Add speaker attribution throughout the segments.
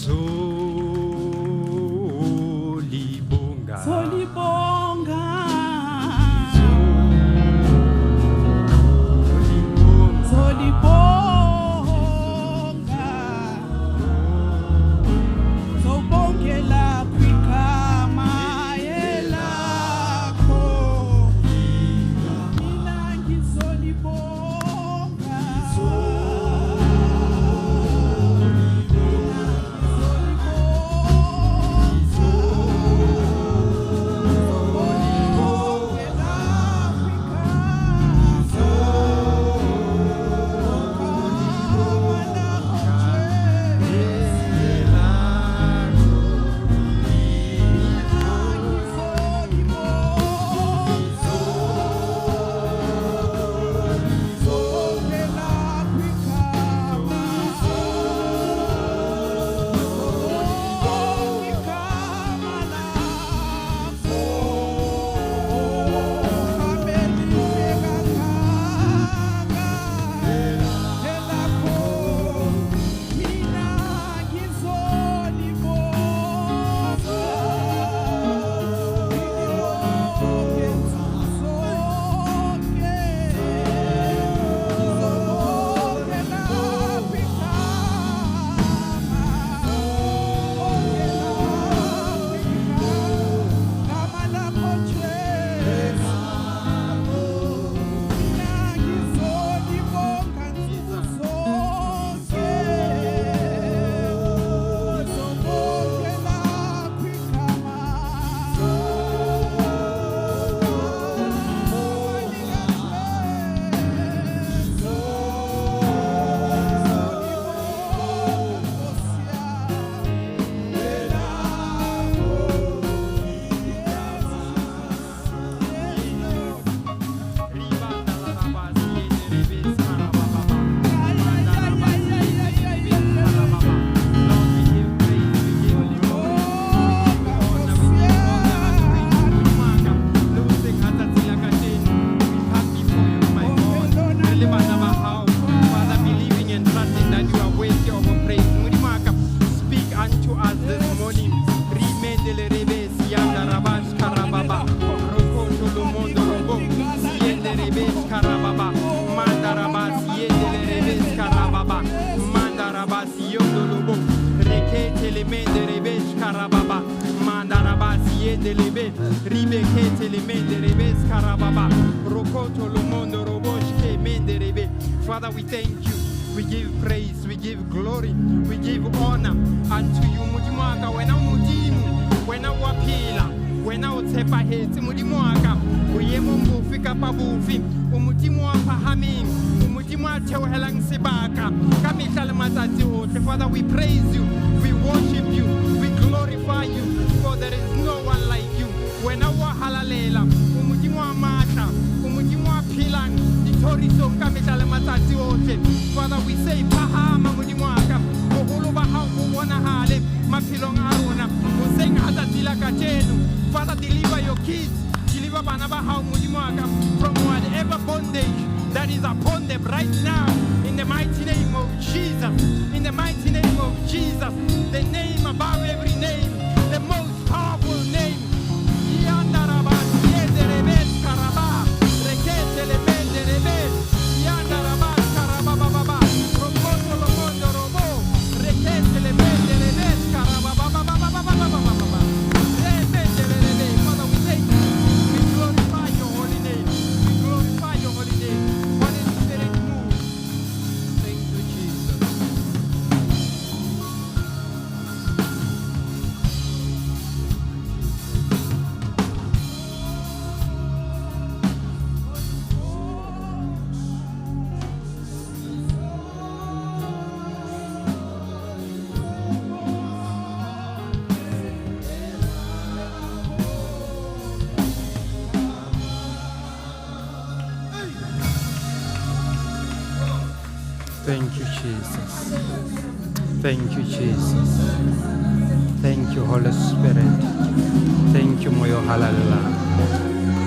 Speaker 1: Ngizolibonga.
Speaker 2: Solibonga. Solibonga. Sobongela kwigama elakho. Mina ngizolibonga.
Speaker 3: Father, we thank you. We give praise, we give glory, we give honor unto you. Modimo wa ka, wena o Modimo, wena o a phela, wena o tshepahetse. Modimo wa ka, boemong bofe kapa bofe, o Modimo wa phahameng, o Modimo a theohelang sebaka ka mehla le matsatsi ohle. Father, we praise you, we worship you, we glorify you, for there is no one like you. Wena o a halalela, o Modimo wa matla, o Modimo wa phelang dithorisong ka mehla le matsatsi ohle. Father, we say phahama Modimo wa ka, boholo ba hao bo bonahale maphelong a rona hoseng ha tsatsi la kajeno. Father, deliver your kids, deliver bana ba hao Modimo wa ka from whatever bondage that is upon them right now, in the mighty name of Jesus, in the mighty name of Jesus, the name above every name, the most powerful name. Father, we thank you. We glorify your holy name. We glorify your holy name. Holy Spirit, move. Thank you, Jesus. Thank you, Jesus. Thank you, Jesus. Thank you, Holy Spirit. Thank you, Moyo Halala.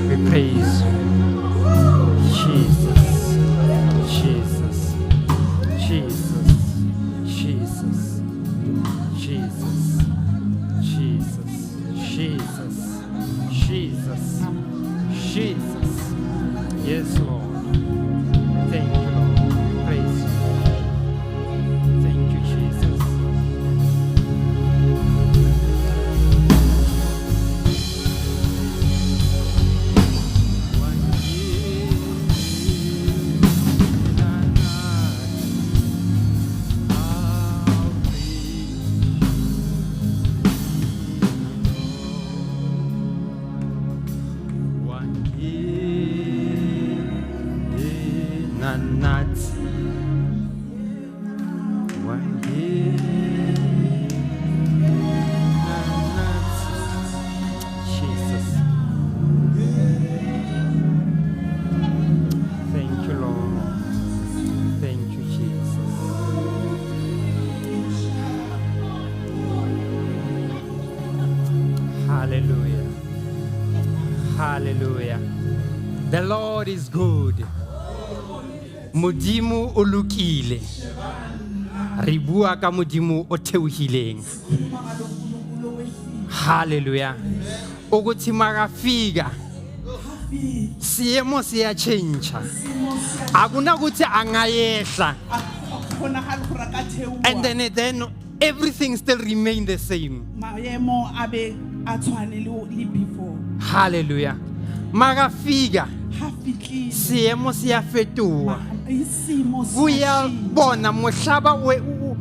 Speaker 3: We praise you. Jesus. Jesus. Jesus. Jesus. Jesus. Hallelujah. Hallelujah. The Lord is good. Modimo o lokile. Re bua ka Modimo o theohileng. Hallelujah. Ukuthi makafika seemo se a change. Akunakuthi angayehla
Speaker 2: Kgonagale gore a ka theoha.
Speaker 3: and then everything still remain the same.
Speaker 2: Maemo a be a tshwane le before.
Speaker 3: Hallelujah. Makafika
Speaker 2: Ha fihlile
Speaker 3: seemo se a fetoha.
Speaker 2: Isimo
Speaker 3: Kuyabona mohlaba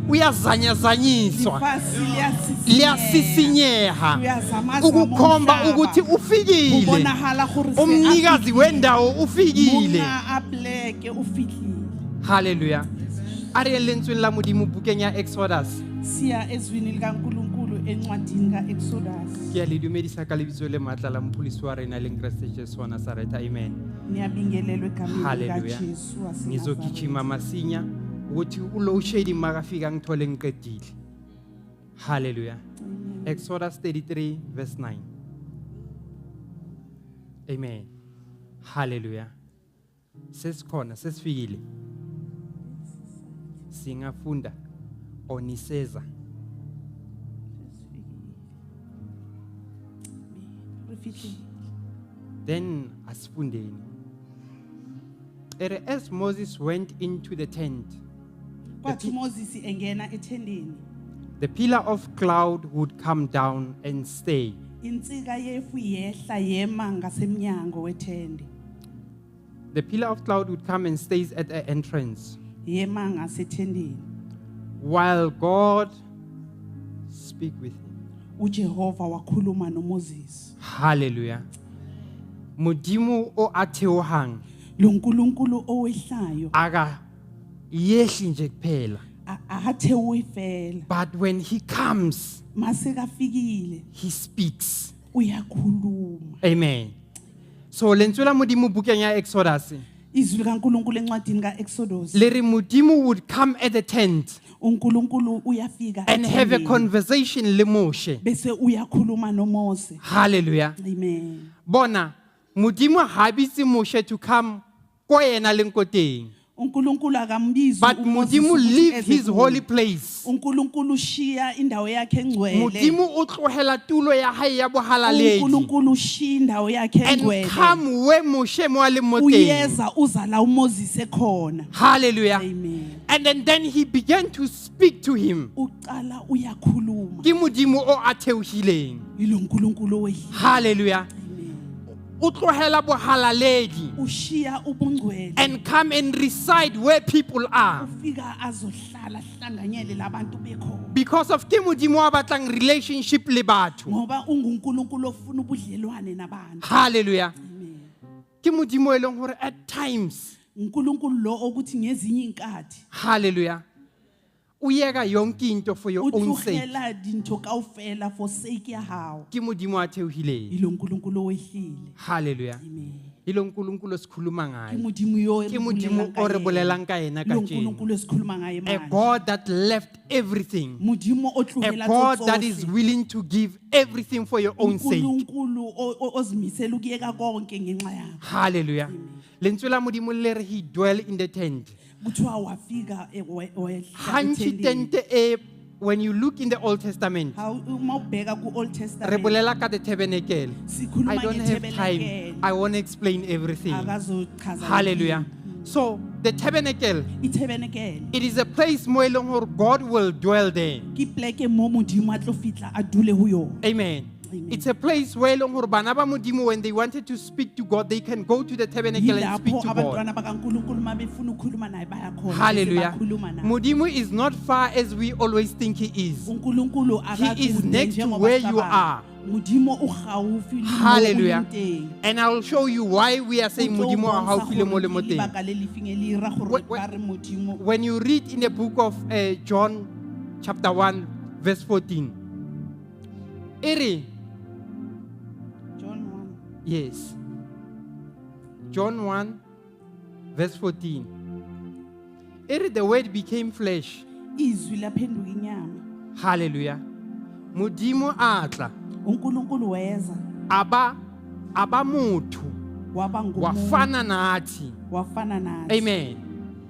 Speaker 3: uyazanyazanyiswa.
Speaker 2: Lefatshe
Speaker 3: Liyasisinyeha
Speaker 2: Uyazamazama
Speaker 3: ukukhomba
Speaker 2: umhlaba.
Speaker 3: Ukuthi ufikile.
Speaker 2: Kubonahala gore se a
Speaker 3: Umnikazi
Speaker 2: fihlile.
Speaker 3: wendawo ufikile.
Speaker 2: Monga a pleke o fihlile.
Speaker 3: Hallelujah. A re yeng lentsweng la Modimo bukeng ya Exodus.
Speaker 2: Siya ezwini likaNkulunkulu encwadini kaExodus.
Speaker 3: Ke a le dumedisa ka lebitso le matla la mopholosi wa rena leng Kreste Jesu wa Nazaretha. Amen.
Speaker 2: Niyabingelelwa egameni
Speaker 3: Hallelujah.
Speaker 2: likaJesu waseNazaretha.
Speaker 3: Ngizogijima masinya ukuthi ulow shading makafika ngithole ngiqedile. Hallelujah. Exodus 33 verse 9. Amen. Hallelujah. Sesikhona, sesifikile. Singafunda oniseza.
Speaker 2: Re fihlile.
Speaker 3: Then asifundeni. Ere as Moses went into the tent,
Speaker 2: Kwathi uMoses engena ethendeni,
Speaker 3: the pillar of cloud would come down and stay
Speaker 2: insika yefu yehla yema ngasemnyango wethende.
Speaker 3: The pillar of cloud would come and stays at the entrance
Speaker 2: Yema ngasethendeni.
Speaker 3: While God speak with him.
Speaker 2: uJehova wakhuluma noMoses.
Speaker 3: Hallelujah. Modimo o a theohang
Speaker 2: Lo nkulunkulu owehlayo
Speaker 3: aka yehli nje kuphela.
Speaker 2: Akathewi fela.
Speaker 3: But when he comes,
Speaker 2: Masekafikile
Speaker 3: he speaks.
Speaker 2: Uyakhuluma.
Speaker 3: Amen. So lentswe la Modimo bukeng ya Exodus
Speaker 2: Izwi likaNkulunkulu encwadini kaExodus.
Speaker 3: Le re Modimo would come at the tent
Speaker 2: uNkulunkulu uyafika
Speaker 3: and have a
Speaker 2: ethendeni,
Speaker 3: conversation le Moshe.
Speaker 2: Bese uyakhuluma noMose.
Speaker 3: Hallelujah.
Speaker 2: Amen.
Speaker 3: Bona Modimo ha bitse Moshe to come ko yena leng ko teng.
Speaker 2: uNkulunkulu akambizi
Speaker 3: But
Speaker 2: uMoses
Speaker 3: Modimo
Speaker 2: ukuthi
Speaker 3: leave
Speaker 2: eze
Speaker 3: his
Speaker 2: kuye.
Speaker 3: holy place.
Speaker 2: uNkulunkulu ushiya indawo yakhe engcwele.
Speaker 3: Modimo o tlohela tulo ya hae ya bohalaledi
Speaker 2: uNkulunkulu ushiya indawo yakhe
Speaker 3: and
Speaker 2: engcwele.
Speaker 3: come where Moshe mo a leng mo teng.
Speaker 2: Uyeza uza la uMoses ekhona.
Speaker 3: Hallelujah.
Speaker 2: Amen.
Speaker 3: And then he began to speak to him.
Speaker 2: Uqala uyakhuluma.
Speaker 3: Ke Modimo o a theohileng.
Speaker 2: Yilo uNkulunkulu owehlile.
Speaker 3: Hallelujah.
Speaker 2: Amen.
Speaker 3: O tlohela bohalaledi
Speaker 2: Ushiya ubungcwele.
Speaker 3: And come and reside where people are.
Speaker 2: Ufika azohlala ahlanganyele labantu bekhona.
Speaker 3: Because of ke Modimo a batlang relationship le batho.
Speaker 2: Ngoba unguNkulunkulu ofuna ubudlelwane nabantu.
Speaker 3: Hallelujah.
Speaker 2: Amen.
Speaker 3: Ke Modimo e leng hore at times,
Speaker 2: uNkulunkulu lo okuthi ngezinye inkathi
Speaker 3: hallelujah, o yeka yonke into for your own sake.
Speaker 2: Utlogela dintho kaofela for sake ya hao.
Speaker 3: Ke Modimo a theohileng.
Speaker 2: Yilo uNkulunkulu owehlile.
Speaker 3: Hallelujah.
Speaker 2: Amen.
Speaker 3: Yilo uNkulunkulu esikhuluma
Speaker 2: Ke
Speaker 3: ngaye.
Speaker 2: Modimo yo e
Speaker 3: Ke
Speaker 2: re
Speaker 3: Modimo
Speaker 2: bolelang ka
Speaker 3: o re
Speaker 2: yena.
Speaker 3: bolelang ka yena
Speaker 2: Lo
Speaker 3: kajeno.
Speaker 2: uNkulunkulu esikhuluma ngaye
Speaker 3: A
Speaker 2: manje.
Speaker 3: God that left everything.
Speaker 2: Modimo o
Speaker 3: A
Speaker 2: tlohela
Speaker 3: God
Speaker 2: tso
Speaker 3: that is
Speaker 2: tsohle.
Speaker 3: willing to give everything for your own sake.
Speaker 2: uNkulunkulu ozimisela ukuyeka konke ngenxa yakho.
Speaker 3: Hallelujah. Lentswe la Modimo le re he dwell in the tent.
Speaker 2: Kuthiwa wafika wehla
Speaker 3: Hantši
Speaker 2: ethendeni.
Speaker 3: tente e, when you look in the Old Testament,
Speaker 2: Ha uma ubheka ku-Old
Speaker 3: re
Speaker 2: Testament
Speaker 3: bolela ka the tabernacle.
Speaker 2: Sikhuluma
Speaker 3: I don't have time.
Speaker 2: nge-tabernacle.
Speaker 3: I won't explain everything.
Speaker 2: Akazochaza
Speaker 3: Hallelujah. So the tabernacle,
Speaker 2: i-tabernacle
Speaker 3: it is a place mo e leng gore God will dwell there.
Speaker 2: Ke pleke mo Modimo a tlo fihla a dule ho yona.
Speaker 3: Amen.
Speaker 2: Amen.
Speaker 3: It's a place where e leng gore bana ba Modimo, when they wanted to speak to God, they can go to the tabernacle and speak
Speaker 2: Yilapho
Speaker 3: to God.
Speaker 2: abantwana bakaNkulunkulu uma befuna ukukhuluma naye baya khona bese
Speaker 3: Hallelujah.
Speaker 2: bakhuluma naye.
Speaker 3: Modimo is not far as we always think he is.
Speaker 2: uNkulunkulu
Speaker 3: He is
Speaker 2: akakude
Speaker 3: next to
Speaker 2: njengoba
Speaker 3: where you
Speaker 2: sicabanga.
Speaker 3: are.
Speaker 2: Modimo o gaufi le mo o
Speaker 3: Hallelujah.
Speaker 2: leng teng.
Speaker 3: And I will show you why we are saying
Speaker 2: O tlo
Speaker 3: Modimo
Speaker 2: bontsha
Speaker 3: haufi le mo
Speaker 2: gore
Speaker 3: le mo
Speaker 2: ke
Speaker 3: teng.
Speaker 2: lebaka le lefeng e le ira gore ba re Modimo
Speaker 3: When you read in the book of John chapter 1 verse 14, Ere,
Speaker 2: John 1.
Speaker 3: Yes. John 1 verse 14. Ere, the word became flesh.
Speaker 2: Izwi laphenduka inyama.
Speaker 3: Hallelujah. Modimo a tla.
Speaker 2: uNkulunkulu weza
Speaker 3: Aba aba motho
Speaker 2: waba ngumuntu
Speaker 3: wafana nathi.
Speaker 2: Wafana nathi.
Speaker 3: Amen.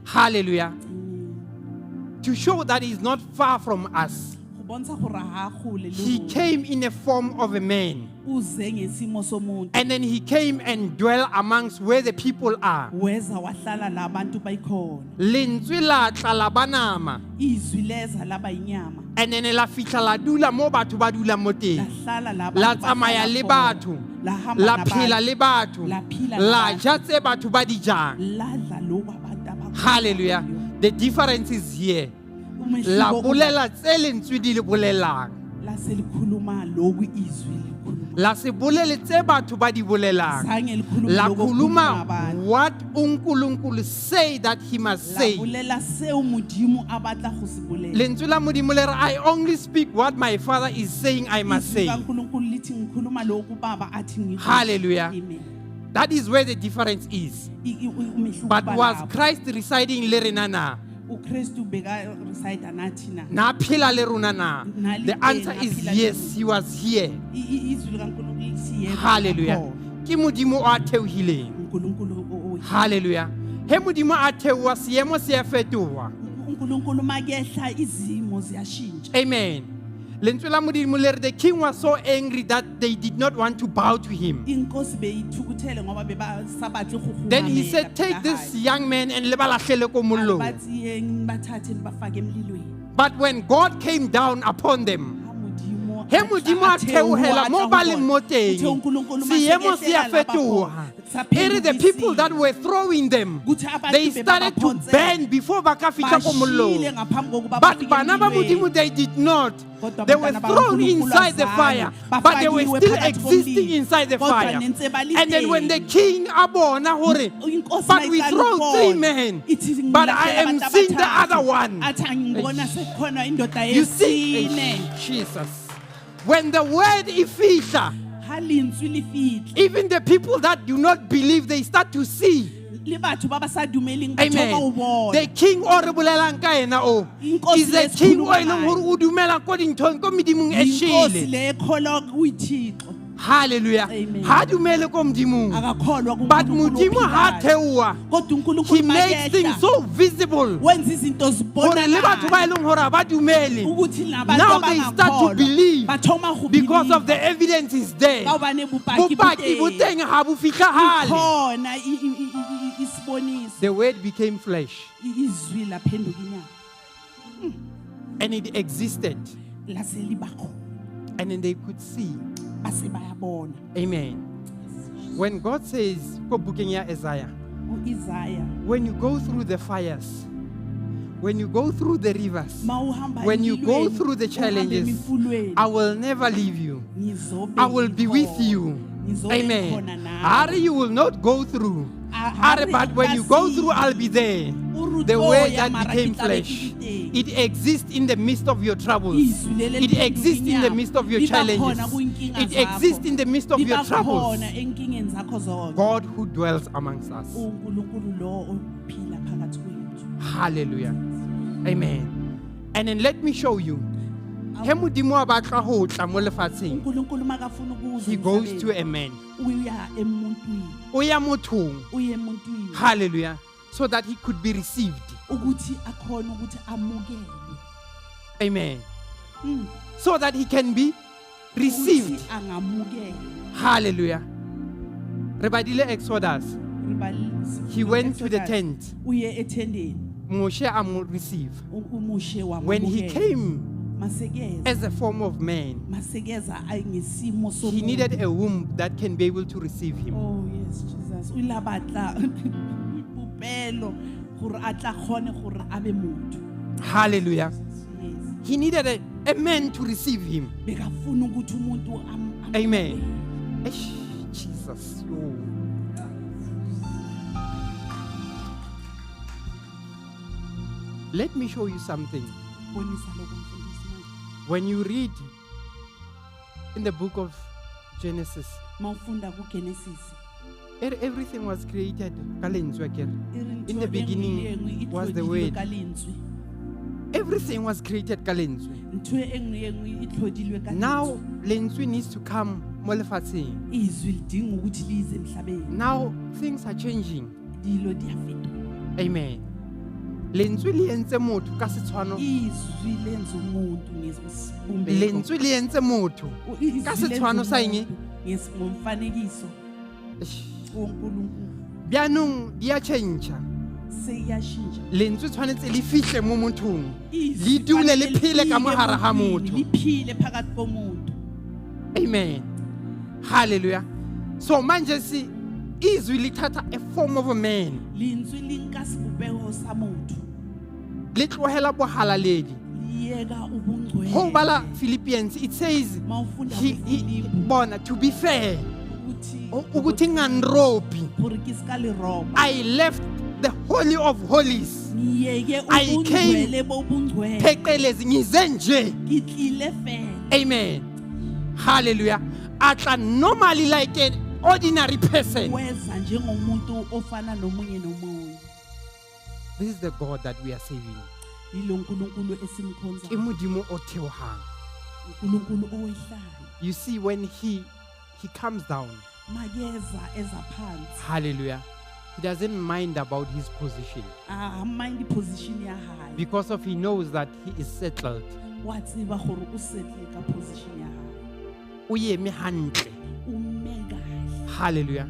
Speaker 3: Hallelujah.
Speaker 2: Amen.
Speaker 3: To show that he's not far from us.
Speaker 2: Go bontsha gore ha a gole le
Speaker 3: He
Speaker 2: rona.
Speaker 3: came in a form of a man.
Speaker 2: Uze ngesimo somuntu.
Speaker 3: And then he came and dwelt amongst where the people are.
Speaker 2: Weza wahlala la bantu bayikhona.
Speaker 3: Lentswe la tla la ba nama.
Speaker 2: Izwi leza laba inyama.
Speaker 3: And then la fihla la dula mo batho ba dulang mo teng.
Speaker 2: Lahlala la
Speaker 3: La
Speaker 2: bantu
Speaker 3: tsamaya
Speaker 2: bahlala
Speaker 3: le
Speaker 2: khona.
Speaker 3: batho.
Speaker 2: La hamba
Speaker 3: La
Speaker 2: nabantu.
Speaker 3: phela le batho.
Speaker 2: La phila
Speaker 3: La
Speaker 2: nabantu.
Speaker 3: ja tse batho ba di jang.
Speaker 2: Ladla lokhu abantu abakudlayo.
Speaker 3: Hallelujah. The difference is here.
Speaker 2: Umehluko
Speaker 3: La bolela tse lentswe di le bolelang.
Speaker 2: La selikhuluma lokhu izwi likhuluma.
Speaker 3: La se bolele tse batho ba di bolelang.
Speaker 2: Zange likhulume
Speaker 3: La
Speaker 2: lokhu okukhulunywa
Speaker 3: khuluma
Speaker 2: abantu.
Speaker 3: what uNkulunkulu say that he must
Speaker 2: La
Speaker 3: say.
Speaker 2: bolela seo Modimo a batla go se bolela.
Speaker 3: Lentswe la Modimo le re, I only speak what my father is saying I must
Speaker 2: Izwi
Speaker 3: say.
Speaker 2: kaNkulunkulu lithi ngikhuluma lokhu baba athi ngikusho.
Speaker 3: Hallelujah.
Speaker 2: Amen.
Speaker 3: That is where the difference is.
Speaker 2: Umehluko
Speaker 3: But
Speaker 2: uba
Speaker 3: was
Speaker 2: lapho.
Speaker 3: Christ residing le rena na?
Speaker 2: uKristu beka reside nathi na?
Speaker 3: Na phela le rona na?
Speaker 2: Na le
Speaker 3: The answer
Speaker 2: teng,
Speaker 3: is
Speaker 2: a phela le
Speaker 3: yes,
Speaker 2: rona.
Speaker 3: he was here.
Speaker 2: Izwi likaNkulunkulu lithi yebo,
Speaker 3: Hallelujah.
Speaker 2: ukhona.
Speaker 3: Ke Modimo o a theohileng.
Speaker 2: uNkulunkulu
Speaker 3: Hallelujah. He Modimo a theoha seemo se a fetoha.
Speaker 2: uNkulunkulu makehla izimo ziyashintsha.
Speaker 3: Amen. Lentswe la Modimo le re, the king was so angry that they did not want to bow to him.
Speaker 2: Inkosi beyithukuthele ngoba bebasabatle go
Speaker 3: Then he said, take this young man and le ba lahlele ko mollong.
Speaker 2: Batsiyeng bathathe bafake emlilweni.
Speaker 3: But when God came down upon them,
Speaker 2: Ha Modimo
Speaker 3: he Modimo a theohela mo ba leng mo teng, seemo se a fetoha. E re the people that were throwing them, they started to burn before ba ka fihla ko mollong. But bana ba Modimo, they did not.
Speaker 2: Kodwa
Speaker 3: They were
Speaker 2: abantwana
Speaker 3: thrown
Speaker 2: bakaNkulunkulu
Speaker 3: inside the
Speaker 2: azange.
Speaker 3: fire, but they were
Speaker 2: Bafakiwe
Speaker 3: still
Speaker 2: phakathi
Speaker 3: existing
Speaker 2: komlilo.
Speaker 3: inside the
Speaker 2: Kodwa
Speaker 3: fire.
Speaker 2: nentse baliteng.
Speaker 3: And then when the king a bona hore,
Speaker 2: Inkosi
Speaker 3: but we
Speaker 2: mayiqala
Speaker 3: throw
Speaker 2: ukubona,
Speaker 3: three men,
Speaker 2: ithi
Speaker 3: but I
Speaker 2: ngilahlela
Speaker 3: am
Speaker 2: abantu
Speaker 3: seeing the
Speaker 2: abathathu.
Speaker 3: other one.
Speaker 2: Athi angibona sekukhona indoda
Speaker 3: You see,
Speaker 2: yesine.
Speaker 3: Jesus, when the word ifihla,
Speaker 2: Ha lentswe le fihla,
Speaker 3: even the people that do not believe, they start to see.
Speaker 2: le batho ba ba sa dumeleng ba thoma ho
Speaker 3: Amen.
Speaker 2: bona.
Speaker 3: The king o re bolelang ka yena o
Speaker 2: Inkosi
Speaker 3: is the
Speaker 2: le
Speaker 3: king o
Speaker 2: esikhuluma
Speaker 3: e leng
Speaker 2: ngayo.
Speaker 3: hore o dumela ko dinthong ko medimong e
Speaker 2: Inkosi
Speaker 3: shele.
Speaker 2: le ekholwa kuyithixo.
Speaker 3: Hallelujah.
Speaker 2: Amen.
Speaker 3: Ha dumele ko modimong.
Speaker 2: Akakholwa
Speaker 3: But
Speaker 2: kuNkulunkulu
Speaker 3: Modimo ha
Speaker 2: ophilayo.
Speaker 3: theoha,
Speaker 2: Kodwa
Speaker 3: he
Speaker 2: uNkulunkulu
Speaker 3: makes things
Speaker 2: makehla,
Speaker 3: so visible.
Speaker 2: wenza izinto
Speaker 3: Hore le batho ba e
Speaker 2: zibonakale
Speaker 3: leng hore ha ba dumele.
Speaker 2: ukuthi nabantu
Speaker 3: Now they start to
Speaker 2: abangakholwa
Speaker 3: believe
Speaker 2: ba thoma go
Speaker 3: because of
Speaker 2: believe.
Speaker 3: the evidence is there.
Speaker 2: Ka hobane bopaki bo
Speaker 3: Bopaki bo
Speaker 2: teng.
Speaker 3: teng ha bo fihlahale.
Speaker 2: Khona isiboniso.
Speaker 3: The word became flesh
Speaker 2: Izwi laphenduka inyama.
Speaker 3: and it existed,
Speaker 2: Lase liba khona.
Speaker 3: and then they could see.
Speaker 2: Base bayabona.
Speaker 3: Amen. When God says, ko bukeng ya Isaiah,
Speaker 2: U-Isaiah
Speaker 3: when you go through the fires, when you go through the rivers,
Speaker 2: mawuhamba
Speaker 3: when you go
Speaker 2: emlilweni,
Speaker 3: through the
Speaker 2: uhambe
Speaker 3: challenges,
Speaker 2: emifulweni,
Speaker 3: I will never leave you.
Speaker 2: ngizobe
Speaker 3: I will be with
Speaker 2: ngikhona.
Speaker 3: you.
Speaker 2: Ngizobe
Speaker 3: Amen.
Speaker 2: ngikhona nawe.
Speaker 3: Ari, you will not go through.
Speaker 2: Ah,
Speaker 3: Ari, but when you go through, I'll be there.
Speaker 2: O
Speaker 3: The word
Speaker 2: re
Speaker 3: that
Speaker 2: tlo ya, mara
Speaker 3: became
Speaker 2: ke tla be ke
Speaker 3: flesh.
Speaker 2: le teng.
Speaker 3: It exists in the midst of your troubles.
Speaker 2: Izwi leli
Speaker 3: It
Speaker 2: eliphenduka
Speaker 3: exists in the
Speaker 2: inyama,
Speaker 3: midst of your
Speaker 2: liba khona
Speaker 3: challenges.
Speaker 2: kuyinkinga
Speaker 3: It
Speaker 2: zakho.
Speaker 3: exists in the midst of your
Speaker 2: Liba
Speaker 3: troubles.
Speaker 2: khona enkingeni zakho zonke.
Speaker 3: God who dwells amongst us.
Speaker 2: uNkulunkulu lo ophila phakathi kwethu.
Speaker 3: Hallelujah. Amen. And then let me show you. He Modimo a batla ho tla mo lefatsheng,
Speaker 2: uNkulunkulu makafuna ukuza
Speaker 3: he goes
Speaker 2: emhlabeni,
Speaker 3: to a man.
Speaker 2: uya emuntwini,
Speaker 3: O ya mothong.
Speaker 2: uya emuntwini
Speaker 3: Hallelujah. So that he could be received.
Speaker 2: ukuthi akhone ukuthi amukelwe.
Speaker 3: Amen. So that he can be received.
Speaker 2: Ukuthi angamukelwa.
Speaker 3: Hallelujah. Re badile Exodus. He went to the tent.
Speaker 2: Uye etendeni.
Speaker 3: Moshe a mo receive.
Speaker 2: uMoshe wamukela.
Speaker 3: When he came
Speaker 2: masekeza
Speaker 3: as a form of man,
Speaker 2: masekeza ngesimo
Speaker 3: he
Speaker 2: somuntu.
Speaker 3: needed a womb that can be able to receive him.
Speaker 2: Oh yes Jesus, o ile a batla popelo gore a tla kgone gore a be motho.
Speaker 3: Hallelujah.
Speaker 2: Yes.
Speaker 3: He needed a man to receive him.
Speaker 2: Bekafuna ukuthi umuntu
Speaker 3: Amen. Eish, Jesus. Yo. Let me show you something.
Speaker 2: Bonisa lokho mfundisi manje.
Speaker 3: When you read in the book of Genesis,
Speaker 2: Mawufunda kuGenesis.
Speaker 3: everything was created ka lentswe akere.
Speaker 2: E re
Speaker 3: In
Speaker 2: ntho
Speaker 3: the
Speaker 2: e nngwe le
Speaker 3: beginning
Speaker 2: e nngwe e
Speaker 3: was the
Speaker 2: tlhodilwe
Speaker 3: word.
Speaker 2: ka lentswe.
Speaker 3: Everything was created ka lentswe.
Speaker 2: Ntho e nngwe le e nngwe e tlhodilwe ka
Speaker 3: Now lentswe needs to come mo lefatsheng.
Speaker 2: Izwi lidinga ukuthi lize emhlabeni.
Speaker 3: Now things are changing.
Speaker 2: Dilo di a fetoha.
Speaker 3: Amen. Lentswe le entse motho ka setshwano.
Speaker 2: Izwi lenza umuntu ngesibumbeko.
Speaker 3: Lentswe le entse motho
Speaker 2: Izwi
Speaker 3: ka
Speaker 2: lenza
Speaker 3: setshwano sa eng?
Speaker 2: umuntu ngomfanekiso woNkulunkulu.
Speaker 3: Bjaanong di a change.
Speaker 2: Seyashintsha.
Speaker 3: Lentswe tshwanetse le fihle mo mothong.
Speaker 2: Izwi
Speaker 3: Le dule le
Speaker 2: fanele
Speaker 3: phele ka
Speaker 2: lifike
Speaker 3: mo hare ha
Speaker 2: emuntwini,
Speaker 3: motho.
Speaker 2: liphile phakathi komuntu.
Speaker 3: Amen. Hallelujah. So manje si izwi lithatha a form of a man.
Speaker 2: Lentswe le nka sebopeho sa motho.
Speaker 3: Le tlohela bohalaledi.
Speaker 2: Liyeka ubungcwele.
Speaker 3: Ho bala Philippians, it says
Speaker 2: Mawufunda
Speaker 3: he
Speaker 2: kuFilipi,
Speaker 3: bona, to be fair,
Speaker 2: ukuthi
Speaker 3: ukuthi nganrobi.
Speaker 2: Gore ke ska le roba.
Speaker 3: I left the holy of holies.
Speaker 2: Ngiyeke
Speaker 3: I came
Speaker 2: ubungcwele bobungcwele.
Speaker 3: Phecelezi ngize nje.
Speaker 2: Ke tlile fela.
Speaker 3: Amen. Hallelujah. Atla normally like an ordinary person.
Speaker 2: Weza njengomuntu ofana nomunye nomunye.
Speaker 3: This is the God that we are serving.
Speaker 2: Yilo uNkulunkulu esimkhonzayo.
Speaker 3: Ke Modimo o theohang.
Speaker 2: uNkulunkulu owehlayo.
Speaker 3: You see, when he comes down,
Speaker 2: Makeza eza phansi.
Speaker 3: hallelujah, he doesn't mind about his position
Speaker 2: A mind position ya hae.
Speaker 3: because of he knows that he is settled.
Speaker 2: Wa tseba gore o setle ka position ya hae.
Speaker 3: O eme hantle.
Speaker 2: O mme kahle.
Speaker 3: Hallelujah.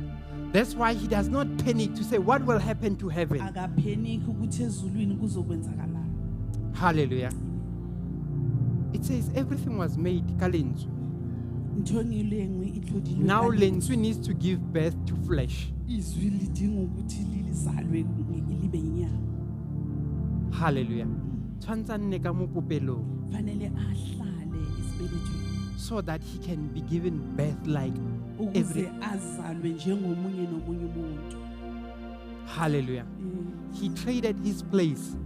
Speaker 3: That's why he does not panic to say what will happen to heaven.
Speaker 2: Akapheniki ukuthi ezulwini kuzokwenzakalani.
Speaker 3: Hallelujah. It says everything was made ka lentswe.
Speaker 2: Ntho e nngwe le e nngwe e tlhodilwe
Speaker 3: Now
Speaker 2: ka lentswe.
Speaker 3: lentswe needs to give birth to flesh.
Speaker 2: Izwi lidinga ukuthi lizalwe libe inyama.
Speaker 3: Hallelujah. Tshwantse a nne ka mo popelong
Speaker 2: Fanele ahlale esibelethweni
Speaker 3: so that he can be given birth like every
Speaker 2: ukuze azalwe njengomunye nomunye umuntu.
Speaker 3: Hallelujah. He traded his place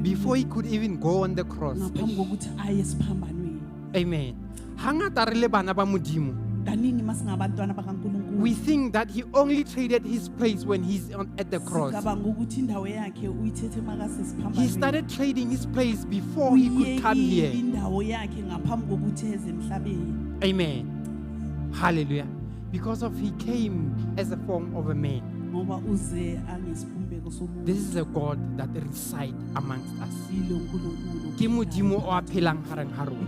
Speaker 3: before he could even go on the cross.
Speaker 2: Ngaphambi kokuthi aye esiphambanweni.
Speaker 3: Amen. Hangata re le bana ba Modimo,
Speaker 2: Kaningi masingabantwana bakaNkulunkulu
Speaker 3: we think that he only traded his place when he's at the cross.
Speaker 2: sicabanga ukuthi indawo yakhe uyithethe
Speaker 3: He
Speaker 2: makasesiphambanweni.
Speaker 3: started trading his place before he could come
Speaker 2: Uyekile
Speaker 3: here.
Speaker 2: indawo yakhe ngaphambi kokuthi eze emhlabeni.
Speaker 3: Amen. Hallelujah. Because of he came as a form of a man.
Speaker 2: Ngoba uze angesibumbeko somuntu.
Speaker 3: This is a God that resides amongst us.
Speaker 2: Yilo uNkulunkulu.
Speaker 3: Ke Modimo o a phelang hareng ha rona.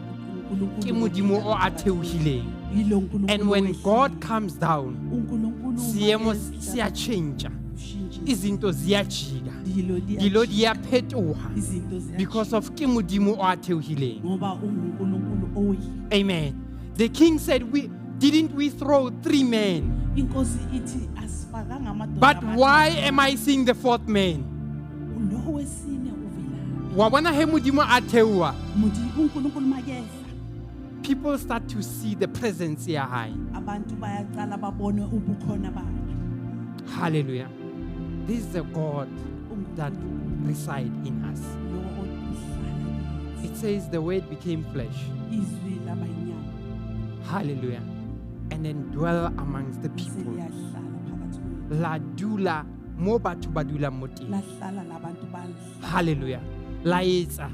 Speaker 2: uNkulunkulu
Speaker 3: Ke Modimo o a theohileng.
Speaker 2: Yilo uNkulunkulu
Speaker 3: And when
Speaker 2: owehlile.
Speaker 3: God comes down,
Speaker 2: uNkulunkulu
Speaker 3: seemo
Speaker 2: makehla,
Speaker 3: se a change.
Speaker 2: ushintshe.
Speaker 3: Izinto ziyajika.
Speaker 2: Dilo
Speaker 3: Dilo
Speaker 2: diyajika.
Speaker 3: di a phetoha.
Speaker 2: Izinto ziyajika.
Speaker 3: Because of ke Modimo o a theohileng.
Speaker 2: Ngoba unguNkulunkulu owehlile.
Speaker 3: Amen. The king said, "We didn't we throw 3 men?
Speaker 2: Inkosi ithi asifakanga amadoda
Speaker 3: But
Speaker 2: amathathu.
Speaker 3: why am I seeing the 4th man?"
Speaker 2: Lo wesine uvelaphi?
Speaker 3: Wa bona he Modimo a theoha,
Speaker 2: Unkulunkulu makehla.
Speaker 3: people start to see the presence ya hae.
Speaker 2: Abantu bayaqala babone ubukhona bakhe.
Speaker 3: Hallelujah. This is a God that resides in us.
Speaker 2: Lo ohlala kithi.
Speaker 3: It says the word became flesh.
Speaker 2: Izwi laba inyama.
Speaker 3: Hallelujah. And then dwell amongst the people.
Speaker 2: Seliyahlala phakathi kwethu.
Speaker 3: La dula mo batho ba dulang mo teng.
Speaker 2: Lahlala labantu bahlala.
Speaker 3: Hallelujah. La etsa